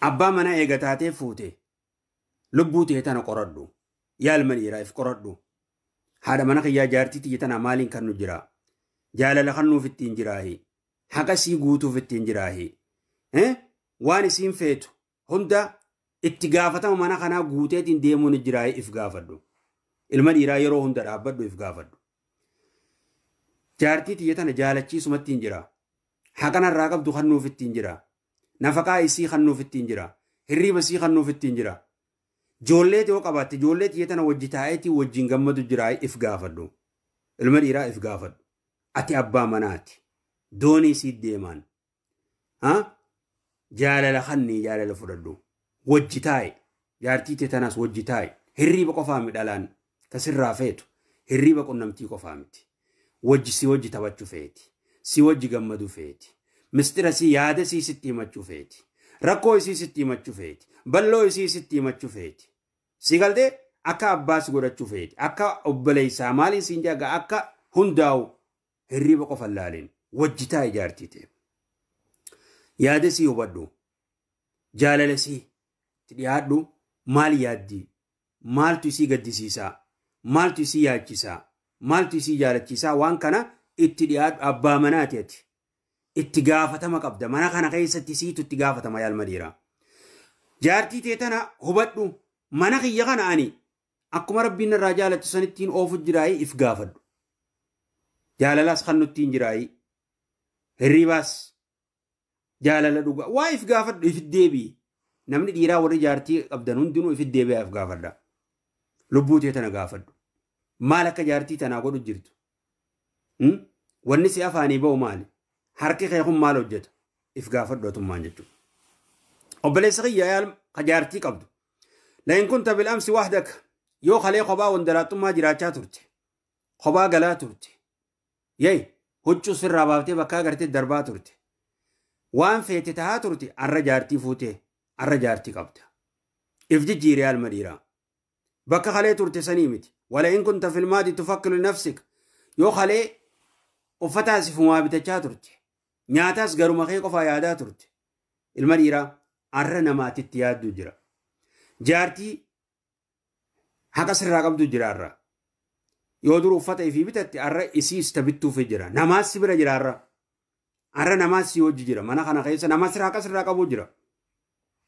Abbaa manaa eega taatee fuute lubbuu ta'e tana qoradhu. Yaa ilma dhiiraa if qoradhu. Haadha mana kiyyaa jaartii tiyya tana maaliin kan nu jira? Jaalala kan nuuf ittiin jiraahi. Haqa isii guutuuf ittiin jiraahi. Waan isiin feetu hunda itti gaafatama mana kanaa guuteetiin deemuun jiraahi if gaafadhu. Ilma dhiiraa yeroo hunda dhaabbadhu if gaafadhu. Jaartii tiyya tana jaalachiisumatti hin jira. Haqa narraa qabdu kan nuuf ittiin jira. Nafaqaa isii kan nuuf ittiin jira. Hirriiba isii kan nuuf ittiin jira. Ijoollee yoo qabaatte ijoollee tiyya tana wajji taa'eetii wajjin gammadu jiraa if gaafadhu. Ilma dhiiraa if gaafadhu. Ati abbaa manaati. Doonii isii deemaan. Jaalala kannii jaalala fudhadhu. Wajji taa'e. Jaartii tiyya tanaas wajji taa'e. Hirriiba qofaa midhalaan kasirraa feetu. Hirriiba qunnamtii qofaa miti. Wajji si wajji taphachuu feeti. Si wajji gammadu feeti. Mistira si yaada isii sitti himachuu feeti. Rakkoo isii sitti himachuu feeti. Balloo isii sitti himachuu feeti. Si galtee akka abbaas godhachuu feeti. Akka obboleessaa maaliin siin jaaga akka hundaa'u hirriiba qofa laalin. Wajji taa'e jaartii ta'e. Yaada isii hubadhu. Jaalala isii itti dhiyaadhu. Maal yaaddii? Maaltu isii gaddisiisaa? Maaltu isii yaachisaa? Maaltu isii jaalachiisaa? Waan kana itti dhiyaadhu abbaa manaati ati. Itti gaafatama qabda. Mana kana keessatti siitu itti gaafatama yaa ilma dhiiraa. Jaartii tee tana hubadhu. Mana kiyya kana ani akkuma rabbiin irraa jaalattu sanittiin oofu jiraayii if gaafadhu. Jaalalaas kan nuttiin jiraayii. Hirribaas jaalala dhugaa. Waa if gaafadhu if deebi'i. Namni dhiiraa warri jaartii qabdan hundinuu if deebi'aa if gaafadha. Lubbuu tee tana gaafadhu. Maal akka jaartii tanaa godhu jirtu? Wanni si afaanii ba'u maali? Harki kee kun maal hojjeta? If gaafadhu atummaan jechuudha. Obboleessa kiyya yaa ka jaartii qabdu. Lain kunta bil-amsi wahdaka yoo kalee kophaa wandalaaxummaa jiraachaa turte. Kophaa galaa turte. Yee huccuu sirraa baaftee bakka agartee darbaa turte. Waan feete tahaa turte arra jaartii fuutee arra jaartii qabda. If jijjiiree alma dhiiraa. Bakka kalee turte sanii miti. Wala in kunta fil maadi tufakkiru nafsik yoo kalee uffataas ifumaa bitachaa turte. Nyaataas garuma kee qofaa yaadaa turte. Ilma dhiiraa arra namaatitti yaaddu jira. Jaartii haqa sirraa qabdu jira arra. Yoo dur uffata ifii bitatte arra isiis tabittuuf jira. Namaas si bira jira arra. Arra namaas si hojii jira. Mana kana keessa namaas haqa sirraa qabu jira.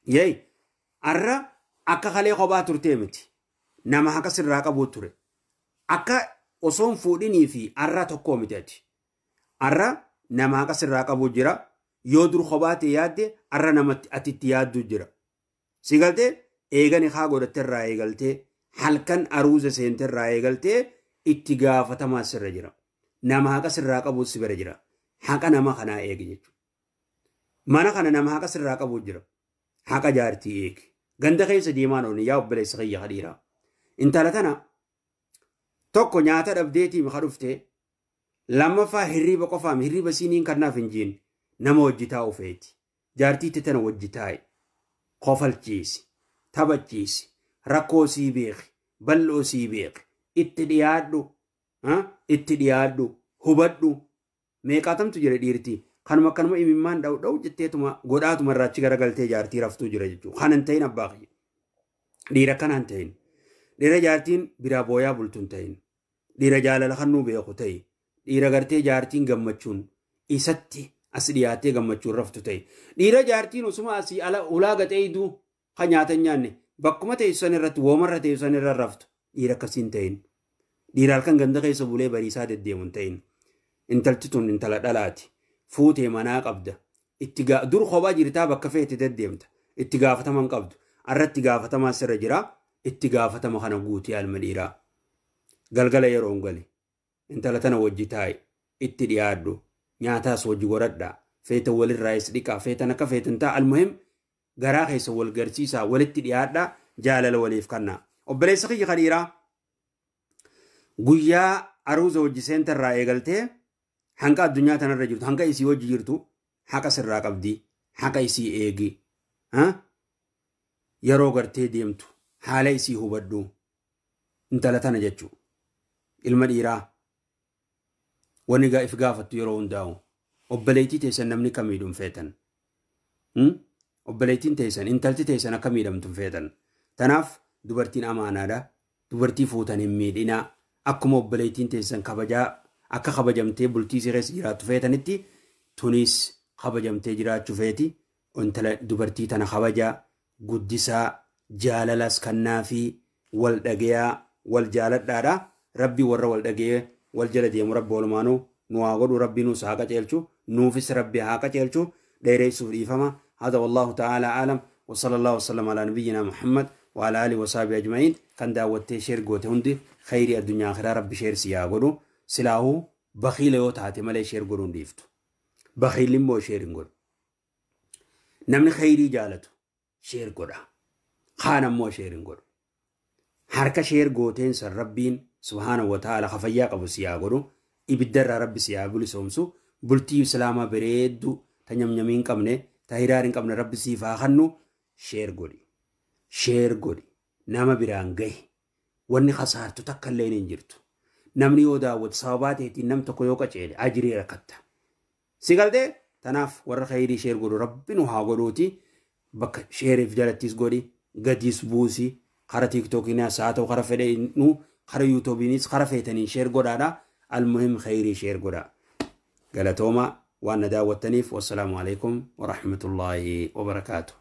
Yee arra akka kalee kophaa turtee miti. Nama haqa sirraa qabu ture. Akka osoo hin fuudhinii fi arra tokkoo miti ati. Arra nama haqa sirraa qabu jira. Yoo dur kophaa ta'e yaadde arra namatti ati itti yaaddu jira. Si galtee eegani haa godhatte irraa eegaltee halkan aruuza seente irraa eegaltee itti gaafatamaa sirra jira. Nama haqa sirraa qabu si bira jira. Haqa nama kanaa eegi jechuudha. Mana kana nama haqa sirraa qabu jira. Haqa jaartii eegi. Ganda keessa deemaan oolni yaa obboleessa kiyya kadhiiraa. Intala tana tokko nyaata dhabdeetii maka dhuftee lammaffaa hirriiba qofaam hirriiba siiniin kannaaf hin jiin nama wajji taa'u feeti. Jaartii tana wajji taa'i. Kofalchiisi. Taphachiisi. Rakkoo sii beeki. Bal'oo sii beeki. Itti dhiyaadhu. Itti dhiyaadhu. Hubadhu. Meeqaatamtu jira dhiirtii. Kanuma akkanuma imimmaan dha'u dha'u jetteetuma godhaatuma irraa achi garagaltee jaartii raftuu jira jechuudha. Kana hin ta'in abbaa kiyya. Dhiira kana hin ta'in. Dhiira jaartiin biraa booyaa bultu hin ta'in. Dhiira jaalala kan nuu beeku ta'e. Dhiira gartee jaartiin gammachuun isatti as dhiyaatee gammachuun raftu ta'e. Dhiira jaartiin osuma asii ala ulaa gaxee iduu kan nyaata hin nyaanne bakkuma teessan irratti woomarra teessan irra raftu dhiira akkasii hin ta'in. Dhiira halkan ganda keessa bulee bariisaa deddeemu hin ta'in. Intalti tun intala dhalaati. Fuutee manaa qabda. Itti dur kophaa jirtaa bakka feete deddeemta. Itti gaafatama hin qabdu. Arra itti gaafatamaa sirra jira. Itti gaafatama kana guutii alma dhiiraa. Galgala yeroo hin gali. Intala tana wajji taa'i. Itti dhiyaadhu. Nyaataas wajji godhadhaa. Feetan walirraayis dhiqaa. Feetan akka feetan ta'a. Almuhim garaa keessa wal garsiisaa. Walitti dhiyaadhaa. Jaalala waliif kannaa. Obboleessa kiyya kan dhiiraa. Guyyaa aruuza wajji seentarraa eegaltee hanga addunyaa tanarra jirtu hanga isii wajji jirtu haqa sirraa qabdi. Haqa isii eegi. Yeroo gartee deemtu haala isii hubadhu. Intala tana jechuudha. Ilma dhiiraa wanni if gaafattu yeroo hundaa'u obboleettii teessan namni kamiidhuun feetan. Obboleettiin teessan, intalti teessan akka miidhamtu hin feetan. Tanaaf dubartiin amaanaadha. Dubartii fuutan hin miidhinaa. Akkuma obboleettiin teessan kabajaa akka kabajamtee bultii si keessa jiraattu feetanitti, tunis kabajamtee jiraachuu feeti. Intala dubartii tana kabajaa, guddisaa, jaalalas kannaafi, wal dhagayaa, wal jaaladhaadha. Rabbi warra wal dhagayee wal jala deemu Rabbi walumaanuu nu haa godhu. Rabbi nuus haa qaceelchu, nuufis Rabbi haa qaceelchu. Dheereessuuf dhiifama. هذا والله تعالى أعلم، وصلى الله وسلم على نبينا محمد وعلى آله وصحبه أجمعين. Kan daawwattee share goote hundi khayrii addunyaa akhiraa Rabbi share si haa godhu. Silaahuu bakhiila yoo taate malee share godhuun dhiiftu. Bakhiilli immoo share hin godhu. Namni khayrii jaalatu share godha, kaan ammoo share hin godhu. Harka share gooteen san Rabbiin subhaanahu wa ta'ala kafayyaa qabu si haa godhu. Ibiddarraa Rabbi si haa bilisoomsu. Bultii islaamaa bareedduu ta nyamnyamii hin qabne, ta hiraar hin qabne Rabbi siif haa kennu. Share godhi, share godhi, nama biraan gahi. Wanni kasaartu takka illee hin jirtu. Namni yoo daawwatu, sababaa ta'eetiin nam tokko yoo qaceele, ajirii rakkatta si galtee. Tanaaf warra khayrii share godhu Rabbi nu haa godhuuti. Bakka shareiif jalattis godhi, gadiis buusi. Kara TikTokiinis haa ta'u, kara fedhe, kara YouTubeiinis, kara feetaniin share godhaadha. Almuhim khayrii share godha. Galatooma waan na daawwattaniif. Wassalaamu alaikum warahmatullaahi wabarakaatu.